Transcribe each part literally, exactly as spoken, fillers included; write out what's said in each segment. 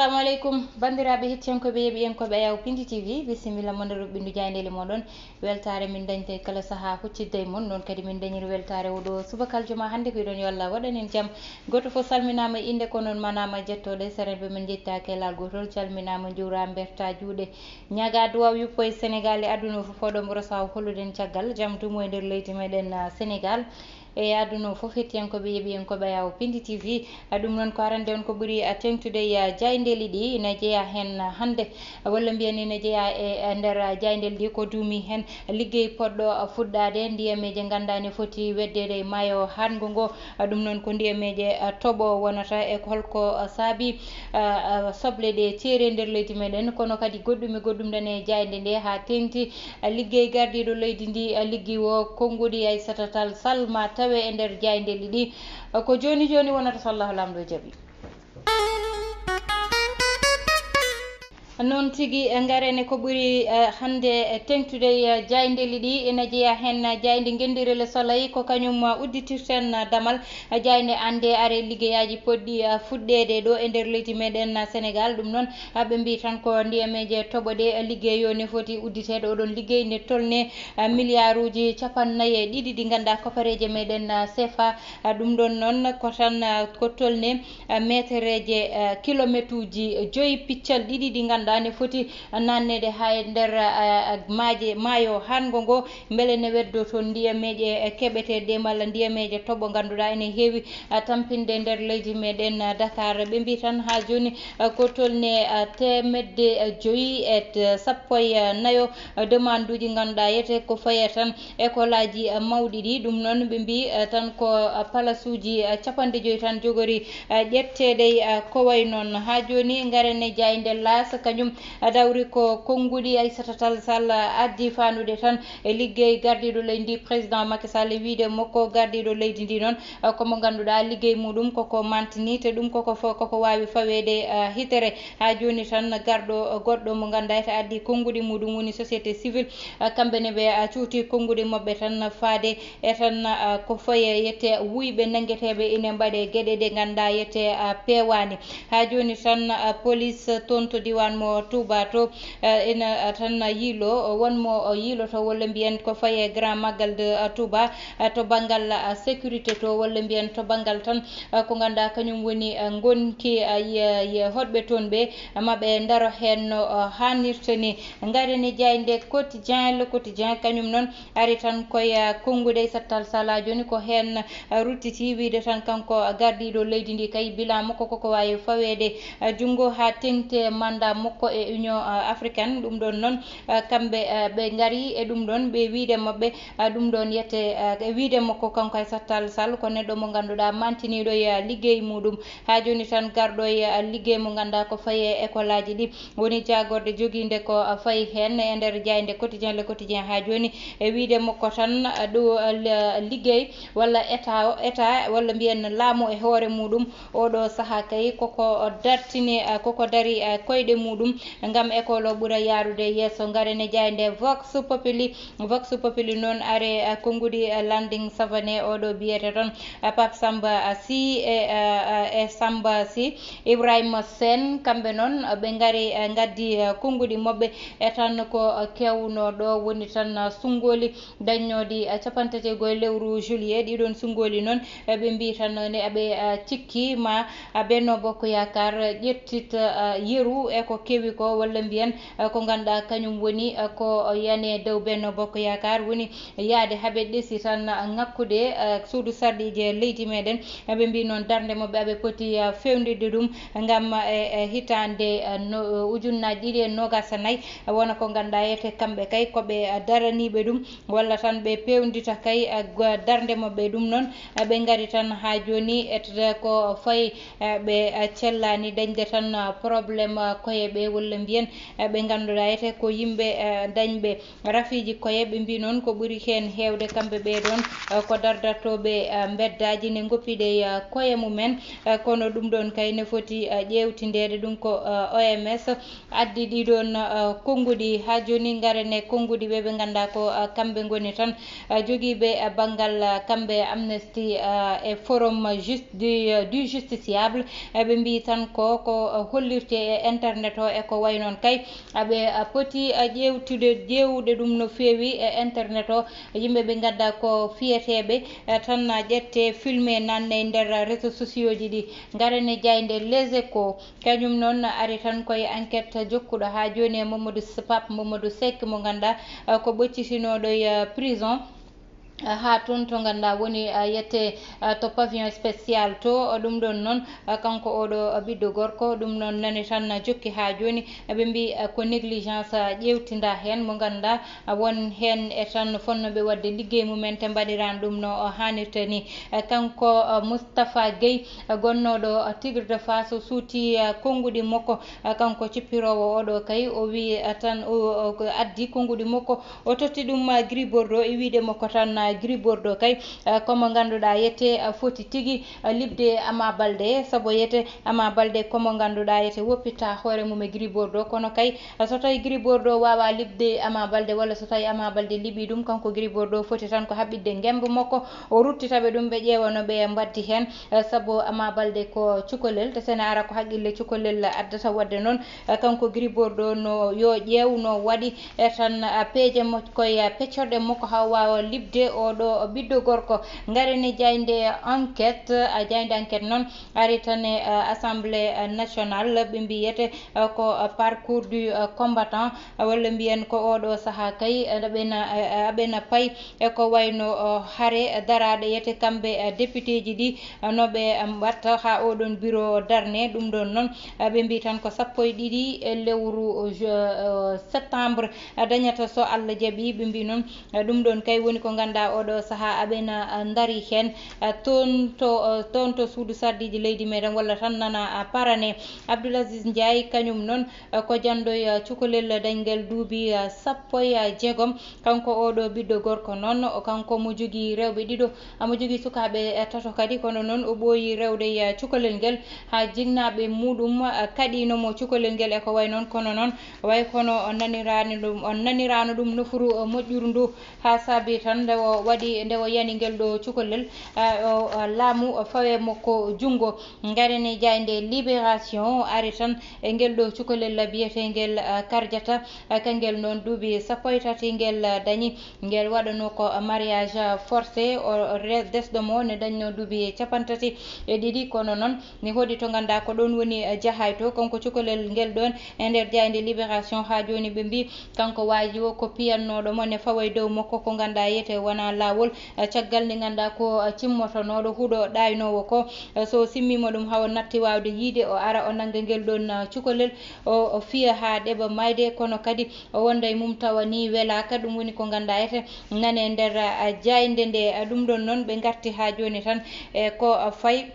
Assalamu aleykum, banndiraaɓe hettiyankooɓe, yeeɓiyankooɓe Ayaw Pindi T V, bisimilla mon nder ɓinndu jaayndeeli mooɗon. Weltaare min dañta e kala sahaa huccidde e mon, noon kadi min dañiri weltaare oo ɗoo subakal juma hannde. Ko iɗon yo Allah waɗan en jam. Gooto fof salminaama e innde, ko noon manaama jettooɗe. Serenɓe men njettaaki e laal gootol, calminaama, njuuraama, mbertaa juuɗe. Ñaagaa duwaaw yuppo e Senegaal e aduna o fof, oɗon mboro sahaa hollude en caggal jam duumo e nder leydi meɗen, ah, Senegaal. E aduna o fof, hettiyankooɓe, yeeɓiyankooɓe Ayaw Pindi T V. Ah, ɗum noon ko arande on ko ɓuri, ah, teeŋtude e, ah, jaayndeeli ɗi ina jeyaa heen, ah, hannde, ah, walla mbiyen ina jeyaa e, e nder, ah, jaayndeeli ɗi ko duumi heen liggey poɗɗo, ah, fuɗɗaade ndiyameeje nganndaa ne foti weddeede e maayo haaɗngo ngo. Ah, ɗum noon ko ndiyameeje, ah, toɓo wonata e holko, ah, saabi, ah, ah, soble ɗe ceeri e nder leydi meɗen, kono kadi goɗɗum e goɗɗum nane e jaaynde nde haa teeŋti, ah, liggey gardiiɗo leydi ndi, ah, liggi o konnguɗi Aissata Tall Sall ma tawe e nder jaayndeeli ɗi. Ah, ko jooni jooni wonata so Allahu Laamɗo jaɓi. Noon tigi, eh, ngaren e ko ɓuri, eh, hannde, eh, teeŋtude e, eh, jaayndeeli ɗi. Ina jeyaa heen, eh, jaaynde ngenndire Le Soleil, ko kañum, eh, udditirten, eh, damal, eh, jaaynde an nde are liggeyaaji poɗɗi, eh, fuɗɗeede ɗo e nder leydi meɗen, eh, Senegaal. Ɗum noon, eh, ɓe mbii tan ko ndiyameeje toɓo ɗe, eh, liggey o ne foti udditeede. Oɗon liggey ne tolne, eh, miliyaaruuji cappannayi e ɗiɗi ɗi nganndaa kopareeje meɗen, eh, C F A. Eh, ɗum ɗoon noon ko tan, eh, ko tolne, eh, meetereeje, eh, kilometuuji joyi piccal ɗiɗi ɗi nganndaa ne foti naatneede haa e nder, eh, maaje, maayo haaɗngo ngo, mbele ne weddoo toon ndiyameeje, eh, keɓeteeɗe ɗe malla ndiyameeje toɓo ngannduɗaa ene heewi, eh, tampinde nder leydi meɗen, eh, Dakar. Ɓe mbii tan haa jooni, eh, ko tolne, eh, teemedde, eh, joyi e, eh, sappo e, eh, nayo, eh, demanduuji ngannduɗaa yete ko faye tan école aji, eh, mawɗi ɗi. Ɗum noon ɓe mbii, eh, tan ko, eh, palasuuji, eh, capanɗe joyi tan jogori, eh, ƴetteede, eh, ko wayi noon. Haa jooni ngaren e jaaynde Laas, kañum, eh, dawri ko konnguɗi Aissata Tall Sall, eh, addi faandude tan e liggey gardiiɗo leydi ndi, président Macky Sall, e wiyde makko gardiiɗo leydi ndi noon, eh, ko mo ngannduɗaa liggey muɗum koko mantini, te ɗum koko fo-, koko waawi faweede, eh, hitere. Haa jooni tan garɗo, eh, goɗɗo mo ngannduɗaa ete addi konnguɗi muɗum woni société civile, eh, kamɓe ne ɓe, eh, cuuti konnguɗi maɓɓe tan faade e tan, ah, ko faye yete wuyɓe nanngeteeɓe ine mbaɗe geɗe ɗe ngannduɗaa yete, ah, peewaani. Haa jooni tan, ah, police toon to diiwaan mo Touba to, ah, ina, ah, tan yiilo won mo, oh, yiiloto walla mbiyen ko faye Grand Magal de, ah, Touba, ah, to banngal, ah, sécurité to walla mbiyen to banngal tan, ah, ko ngannduɗaa kañum woni, ah, ngonki, ah, ye, ye hoɗɓe toon ɓe, ah, ma ɓe ndaro heen no, ah, haanirta ni. Ngaren e jaaynde Quotidien, Le Quotidien kañum noon ari tan koye, ah, konnguɗi Aissata Tall Sall. Jooni ko heen, ah, ruttiti wiyde tan kanko, ah, gardiiɗo leydi ndi kay bilan makko koko waawi faweede, ah, junngo haa teeŋti mandat makko e Union, ah, Africaine. Ɗum ɗoon noon, ah, kamɓe, ah, ɓe ngari e ɗum ɗoon ɓe wiyde maɓɓe, ah, ɗum ɗoon yette, ah, e wiyde makko kanko Aissata Tall Sall ko neɗɗo mo ngannduɗaa mantiniiɗo e, ah, liggey muɗum. Haa jooni tan garɗo e, ah, liggey mo ngannduɗaa ko faye école aji ɗi. Woni jaagorde jogiinde ko fayi heen e nder jaaynde Quotidien, Le Quotidien haa jooni, e wiyde makko tan, ɗo, l-, liggey walla état o, état walla mbiyen laamu e hoore muɗum, oɗo sahaa kay koko dartini, koko dari koyɗe muɗum ngam école o ɓura yaarude yeeso. Ngaren e jaaynde Vox Populi. Vox Populi noon are, eh, konnguɗi, eh, Landing Savané, oɗo biyete toon, eh, Pape Samba, eh, Sy e, eh, eh, e Samba Sy, Ibrahima Sène, kamɓe noon, eh, ɓe ngari, eh, ngaddi, eh, konnguɗi maɓɓe e tan ko, eh, kewno ɗo woni tan, eh, sunngooli dañnooɗi, eh, cappanɗe tati e go'o lewru juillet. Ɗiɗon sunngooli noon, eh, ɓe mbii tan ne aɓe, eh, cikki ma, eh, Benno Bokk Yaakaar ƴettita, eh, yeru e ko kewi ko walla mbiyen, eh, ko ngannduɗaa kañum woni, eh, ko yane dow Benno Bokk Yaakaar woni yahde haa ɓe ɗesi tan, eh, ŋakkude, eh, suudu sarɗiiji e leydi meɗen. Eh, ɓe mbii noon darnde maɓɓe aɓe poti, eh, fewndirde ɗum ngam, eh, eh, hitaande, eh, no, eh, ujunnaaji ɗiɗi e noogaas e nayi, eh, wona ko ngannduɗaa yete kamɓe kay ko ɓe, eh, daraniiɓe ɗum walla tan ɓe pewndita kay, eh, go-, darnde maɓɓe. Ɗum noon, eh, ɓe ngari tan haa jooni etata ko fayi, eh, ɓe, eh, cellaani dañde tan, eh, problème, eh, koye ɓe. walla mbiyen, eh, ɓe ngannduɗaa ete ko yimɓe, eh, dañɓe rafiiji koye. Ɓe mbii noon ko ɓuri heen heewde kamɓe ɓee ɗoon, eh, ko dardartooɓe, eh, mbeddaaji ne ngoppide, eh, koye mumen. Eh, kono ɗum ɗoon kay ne foti, eh, ƴeewtindeede. Ɗum ko, eh, O M S addi ɗii ɗoon, eh, konnguɗi. Haa jooni ngaren e konnguɗi ɓe ɓe nganndaa ko, eh, kamɓe ngoni tan, eh, jogiiɓe, eh, banngal, eh, kamɓe Amnesty, eh, e Forum Just-, du, eh, du Justiciable. Eh, ɓe mbii tan ko, ko, eh, hollirte e internet o e ko wayi noon kay. Aɓe, eh, poti, eh, ƴeewtude, ƴeewude ɗum no feewi e internet o. Yimɓe ɓe nganndaa ko fiyeteeɓe, eh, tan, eh, ƴette filme nanne e nder réseaux sociaux ji ɗi. Ngaren e jaaynde Les Échos. Kañum noon ari tan koye enquête jokkuɗo haa jooni e Mamadou S-, Pape Mamadou Seck mo nganndaa, eh, ko ɓoccitinooɗo e, eh, prison, eh, haa toon to nganndaa woni, eh, yette, eh, to pavillon spécial to. Ɗum ɗoon noon, eh, kanko oɗo, eh, ɓiɗɗo gorko, ɗum noon nani tan jokki haa jooni. Eh, ɓe mbii, eh, ko négligence, eh, ƴeewtindaa heen mo nganndaa, eh, won heen e tan fonnooɓe waɗde liggey mumen te mbaɗiraani ɗum no, eh, haanirta ni. Eh, kanko, eh, Moustapha Guèye, eh, gonnooɗo, eh, Tigre de Fass, o suuti, eh, konnguɗi makko. Eh, kanko cippiroowo oɗo kay, o wii, eh, tan o, o addi konnguɗi makko, o totti ɗum, eh, Gris Bordeaux, e wiide makko tan, eh, Gris Bordeaux kay, eh, ko mo ngannduɗaa yete, eh, foti tigi, eh, liɓde Ama Baldé, sabu yete Ama Baldé ko mo ngannduɗaa yete woppitta hoore mum e Gris Bordeaux. Kono kay, eh, so tawi Gris Bordeaux waawa liɓde Ama Baldé, walla so tawi Ama Baldé liɓi ɗum, kanko Gris Bordeaux foti tan ko haɓɓitde ngemba makko, o ruttita ɓe ɗum, ɓe ƴeewa no ɓe mbaddi heen, eh, sabu Ama Baldé ko cukalel, te sene ara ko haqqille cukalel addata. Waɗde noon, eh, kanko Gris Bordeaux no yo ƴeew no waɗi, eh, tan, eh, peeje makko e, eh, peccorɗe makko haa waawa liɓde oɗo ɓiɗɗo gorko. Ngaren e jaaynde enquête, eh, jaaynde enquête noon ari tan e, eh, Assemblée, eh, nationale, ɓe mbiyete, eh, ko, eh, parcours du, eh, combattant, eh, walla mbiyen ko oɗo sahaa kay, eh, aɓena, eh, aɓena pay e ko wayno, eh, hare daraaɗe yete kamɓe, eh, député ji ɗi, eh, no ɓe, eh, mbatta haa oɗon bureau darne. Ɗum ɗoon noon, eh, ɓe mbii tan ko sappo e ɗiɗi e lewru, eh, ju-, eh, septembre, eh, dañata so Allah jaɓi. Ɓe mbii noon, eh, ɗum ɗoon kay woni ko nganndaa oɗo sahaa aɓena, eh, ndari heen, eh, toon to, eh, toon to suudu sarɗiiji leydi meɗen walla tan nana, eh, parane. Abdoul Aziz Ndiaye kañum noon, eh, ko janndoy, eh, cukalel dañgel duubi, eh, sappo e jeegom. Kanko oɗo ɓiɗɗo gorko noon, o kanko mo jogii rewɓe ɗiɗo, omo jogii sukaaɓe, eh, tato kadi, kono noon o ɓooyi rewde, eh, cukalel ngel haa jinnaaɓe muɗum, eh, kaɗiino mo cukalel ngel e ko wayi noon. Kono noon, way kono o naniraani ɗum, o naniraano ɗum nofuru, eh, moƴƴuru ndu, haa saabi tan nde o waɗi, nde o yani ngel ɗo cukalel, eh, o, eh, laamu, o fawe mo ko junngo. Ngaren e jaaynde Libération, ari tan e ngel ɗo cukalel biyetengel, eh, Karjata, eh, kangel noon duuɓi sappo e tati ngel, eh, dañi. Ngel waɗano ko mariage forcé, o re-, desɗo mo ne dañno duuɓi capanɗe tati e ɗiɗi, kono noon ne hoɗi to nganndaa ko ɗoon woni, eh, jahaay to. Kanko cukalel ngel ɗoon e nder jaaynde Libération haa jooni ɓe mbii kanko waaji o ko piyannooɗo mo ne fawa e dow makko ko nganndaa yete wonaa laawol, eh, caggal nde nganndaa ko, eh, cimmotonooɗo huɗo ɗaaynoowo ko, eh, so simmiima ɗum hawa natti waawde yiide, o ara o nannga ngel ɗoon, eh, cukalel, o, o fiya haa ɗeɓa maayde, kono kadi o wonda e mum tawa ni welaaka. Ɗum woni ko nganndaa ete nane nder, eh, jaaynde nde. Eh, ɗum ɗoon noon ɓe ngarti haa jooni tan e ko, eh, fayi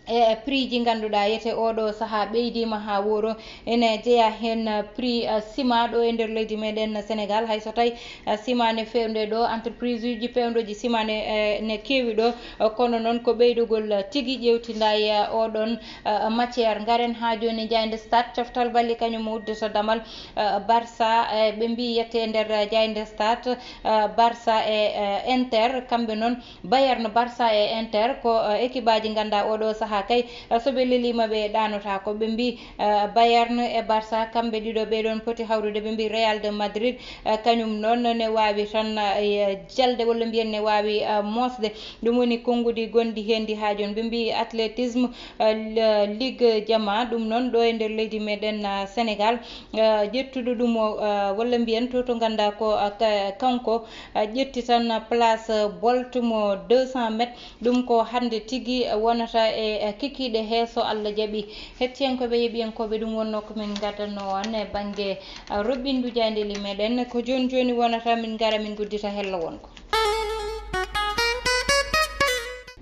e prix ji ngannduɗaa yete oɗo sahaa ɓeydiima haa wooro. Ene jeyaa heen, eh, prix, eh, ciment ɗo e nder leydi meɗen Sénégal. Hay so tawi, eh, ciment ne feewde ɗo, entreprise uji peewndooji ciment ne, eh, ne keewi ɗo, eh, kono noon ko ɓeydugol, eh, tigi ƴeewtinda e, eh, oɗon, eh, matière. Ngaren haa jooni jaaynde Stade, coftal balli kañum o uddata damal, eh, Barça, eh, ɓe mbii yette e nder, eh, jaaynde Stade, eh, Barça e, eh, Inter, kamɓe noon Bayern, Barça e Inter ko, eh, ekibaaji nganndaa oɗo sahaa kay, eh, so ɓe leliima ɓe ɗaanotaako. Ɓe mbii, eh, Bayern e Barça kamɓe ɗiɗo ɓe ɗoon poti hawrude. Ɓe mbii Real de Madrid, eh, kañum noon ne waawi tan, eh, jalde walla mbiyen ne waawi, eh, moosde. Ɗum woni konnguɗi gonɗi heen ɗi haa jooni. Ɓe mbii athlétisme, eh, l-, Ligue Jama ɗum noon ɗo e nder leydi meɗen, eh, Sénégal, eh, ƴettuɗo ɗum o, eh, walla mbiyen to, to nganndaa ko, eh, ka-, kanko, eh, ƴetti tan place Bolt mo deux cents mètres. Ɗum ko hannde tigi wonata e, e kikiiɗe he so Allah jaɓi. Hettiyankooɓe, yeɓiyankooɓe, ɗum wonnoo ko min ngaddanno on e bannge, eh, roɓɓindu jaayndeeli meɗen. Ko jooni jooni wonata min ngara min nguddita hello wonko.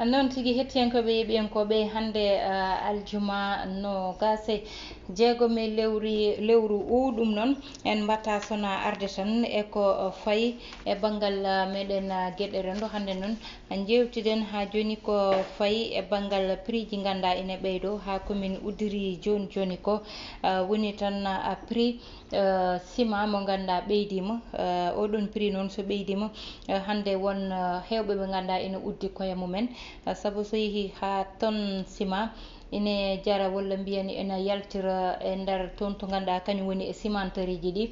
Noon tigi, hettiyankooɓe yeeɓiyankooɓe, hannde, ah, aljuma noogaas e jeegom e lewri, lewru u, ɗum noon en mbatta sona arde tan e ko fayi e banngal, ah, meɗen, ah, geɗe renndo. Hannde noon njeewtiɗen haa jooni ko fayi e banngal prix ji ngannduɗaa ina ɓeydo haa commune Oudiri jooni jooni ko, ah, woni tan, ah, prix, ah, ciment mo ngannduɗaa ɓeydiima. Ah, oɗon prix noon so ɓeydiima, ah, hannde won, ah, heewɓe ɓe ngannduɗaa ina uddi koye mumen. Ah, sabu so yehii haa tonne ciment ina jara walla mbiyen ina yaltira e nder toon to ngannduɗaa kañum woni e cimenterie ji ɗi,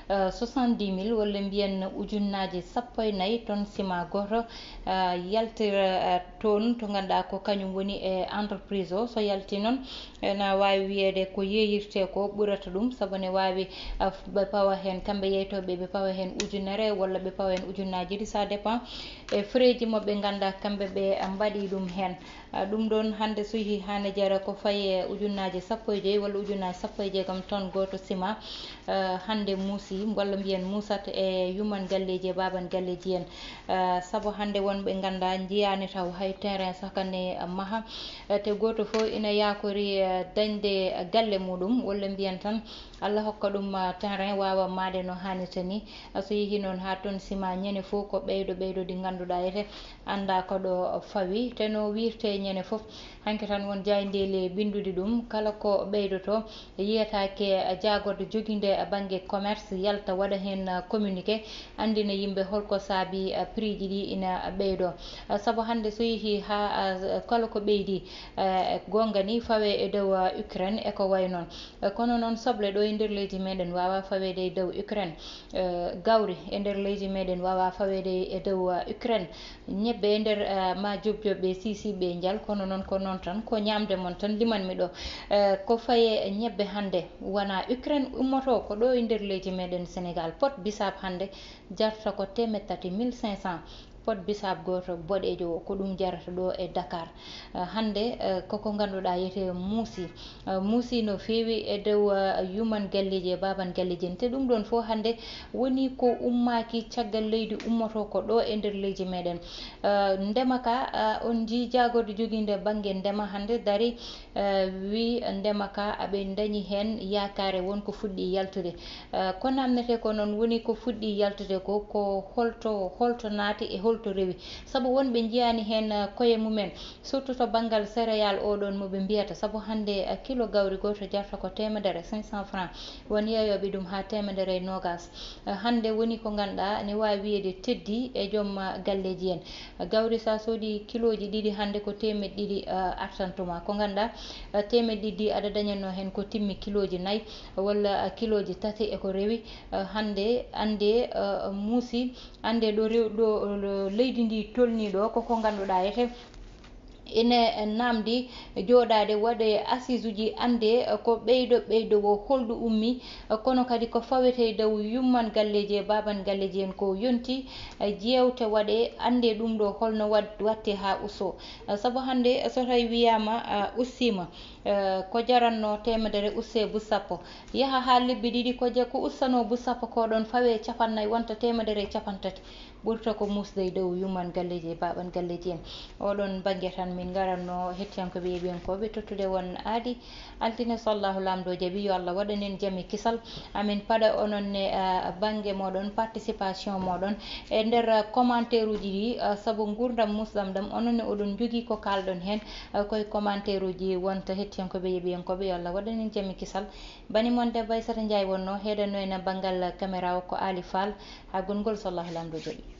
ah, soixante-dix mille walla mbiyen ujunnaaje sappo e nayi tonne ciment gooto, ah, yaltira, ah, toon to ngannduɗaa ko kañum woni e entreprise o. So yalti noon, ena waawi wiyeede ko yeeyirtee ko ɓurata ɗum, sabu ne waawi, ah, ɓe pawa heen, kamɓe yeytooɓe ɓe pawa heen ujunere walla ɓe pawa heen ujunnaaji ɗiɗi, ça dépend e frais ji mo ɓe ngannduɗaa kamɓe ɓe, ah, mbaɗi ɗum heen. Ah, ɗum ɗoon hannde so yehii haa ne jara ko fayi e ujunnaaje sappo e joy walla ujunnaaje sappo e jeegom tonne gooto ciment, ah, hannde muusi, walla mbiyen muusat e yumman galleeji e baaban galleeji en. Ah, sabu hannde won ɓe ngannduɗaa njiyaani taw hay terrain saka ne maha, ah, te gooto fof ina yaakori, ah, dañde galle muɗum, walla mbiyen tan Allah hokka ɗum, ah, terrain waawa maayde no haanirta ni. Ah, so yehii noon haa tonne ciment ñande fof ko ɓeydo ɓeydo ɗi ngannduɗaa ete anndaa ko ɗo fawi. Te no wiirtee ñande fof, hanki tan won jaayndeeli binndudi ɗum, kala ko ɓeydoto, yiyetaake jaagorɗe jogiinde bannge commerce yalta waɗa heen communiqué, anndina yimɓe holko saabi prix ji ɗi ina ɓeydo. Sabu hannde so yehii haa, ah, kala ko ɓeydi, eh, goonga ni fawe e dow, ah, Ukraine e ko wayi noon. Eh, kono noon soble ɗo e nder leydi meɗen waawa faweede e dow Ukraine. Eh, gawri e nder leydi meɗen waawa faweede e dow, ah, Ukraine. Ñebbe e nder, ah, ma job job ɓe sisi ɓe njal, kono noon ko noon tan, ko ñaamde mon tan limanmi ɗo. Eh, ko faye ñebbe hannde, wona Ukraine ummoto, ko ɗo e nder leydi meɗen Sénégal. Pot bisaab hannde jarta ko teemeɗɗe tati, mille cinq cents. Pot bisaab gooto boɗeejo o, ko ɗum jarata ɗo e Dakar. Ah, hannde, eh, koko ngannduɗaa yete muusi. Ah, muusi no feewi e dow, ah, yumman galleeji e baaban galleeji en. Te ɗum ɗoon fof hannde woni ko ummaaki caggal leydi ummoto ko ɗo e nder leydi meɗen. Ah, ndema ka, ah, on njii jaagorɗe jogiinde bannge ndema hannde dari, eh, wi ndema ka aɓe dañi heen yaakaare won ko fuɗɗi yaltude. Eh, ko namnetee ko noon woni ko fuɗɗi yaltude ko, ko holto, holto naati e holto rewi. Sabu won ɓe njiyaani heen, eh, koye mumen, surtout to banngal céréale o ɗoon mo ɓe mbiyata. Sabu hannde, eh, kilo gawri gooto jarta ko teemedere, cinq cents francs. Won yeeyooɓe ɗum haa teemedere e noogaas. Eh, hannde woni ko ngannduɗaa ne waawi wiyeede teddi e joom, eh, galleeji en. Gawri so a soodi kilooji ɗiɗi hannde ko teemeɗɗe ɗiɗi, eh, artantuma. Ko ngannduɗaa, eh, teemeɗɗe ɗiɗi aɗa dañatnoo heen ko timmi kilooji nayi walla, eh, kilooji tati e ko rewi. Eh, hannde anndee, eh, muusi, anndee ɗo rew-, ɗo, ɗo leydi ndi tolnii ɗo, ko ko ngannduɗaa ete ene namdi jooɗaade waɗe assisuji, anndee ko ɓeydo ɓeydo wo holɗo ummi, kono kadi ko fawetee e dow yumman galleeji e baaban galleeji en ko yonti, jeewte waɗe, anndee ɗum ɗo holno wad-, watte haa usso. Sabu hannde so tawi wiyaama, ah, ussiima, eh, ko jaranno teemedere usse bu sappo, yaha haa lebbi ɗiɗi ko je-, ko ussanoo bu sappo ko ɗon fawe capannay wonta teemedere e capantati. Ɓurta ko muusde e dow yumman galleeji e baaban galleeji en. Oɗon bannge tan min ngaranno hettiyankooɓe e ɓiyankooɓe tottude won aadi altine so Allahu Laamɗo jaɓi, yo Allah waɗan en jam e kisal. Amin paɗa onon ne, ah, bannge moɗon, participation moɗon e nder, ah, commentaire uji ɗi, ah, sabu nguurndam muusɗam ɗam onon ne oɗon njogii ko kaalɗon heen, ah, koye commentaire uji wonta hettiyankooɓe e ɓiyankooɓe, yo Allah waɗan en jam e kisal. Bani mon debbo Aissata Ndiaye wonno heedanno en banngal caméra o ko Ali Fall. Haa gonngol so Allahu Laamɗo jaɓi.